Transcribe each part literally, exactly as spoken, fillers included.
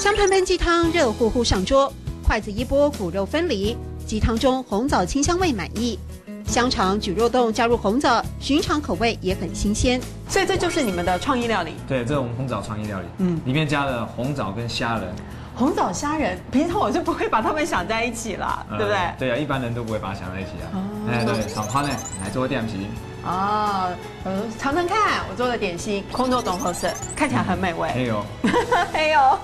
香喷喷鸡汤热乎乎上桌，筷子一拨，骨肉分离，鸡汤中红枣清香味满溢。香肠、蒟蒻冻加入红枣，寻常口味也很新鲜。所以这就是你们的创意料理。对，这种红枣创意料理，嗯嗯，里面加了红枣跟虾仁，红枣虾仁，平常我是不会把它们想在一起啦，对不对？对啊，一般人都不会把它想在一起啊。哎，对，爽快呢，来做点心，哦，我尝尝看，我做的点心，空豆董好吃，看起来很美味。还有还有，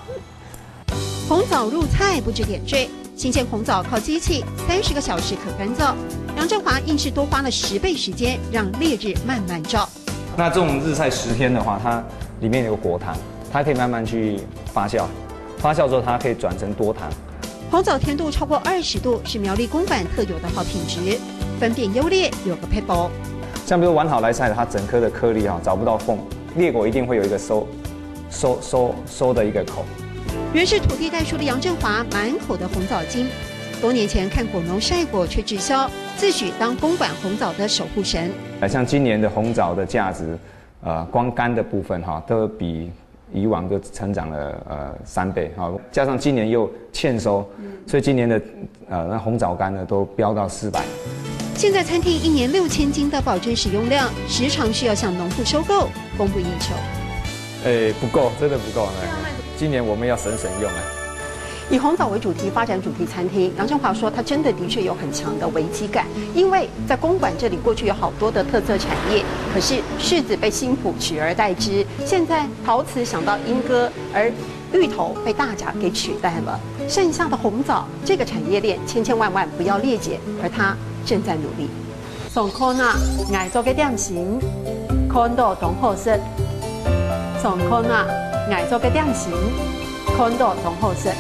红枣入菜不止点缀，新鲜红枣靠机器三十个小时可干燥。杨振华硬是多花了十倍时间，让烈日慢慢照。那这种日晒十天的话，它里面有果糖，它可以慢慢去发酵，发酵之后它可以转成多糖。红枣甜度超过二十度，是苗栗公馆特有的好品质，分辨优劣有个撇步。像比如完好来晒的，它整颗的颗粒哈找不到缝，裂果一定会有一个收收收收的一个口。原是土地代书的杨振华满口的红枣精，多年前看果农晒果却滞销，自诩当公馆红枣的守护神。呃，像今年的红枣的价值，呃，光柑的部分哈，都比以往都成长了呃三倍哈，加上今年又欠收，所以今年的呃那红枣柑呢都飙到四百。现在餐厅一年六千斤的保证使用量，时常需要向农户收购，供不应求。诶，不够，真的不够呢。今年我们要省省用啊。以红枣为主题发展主题餐厅，杨振华说，他真的的确有很强的危机感，因为在公馆这里过去有好多的特色产业，可是柿子被新埔取而代之，现在陶瓷想到莺歌，而芋头被大甲给取代了，剩下的红枣这个产业链千千万万不要裂解，而他正在努力。上課啦，𠊎做个点心，看到當好食。上課啦，𠊎做个点心，看到當好食。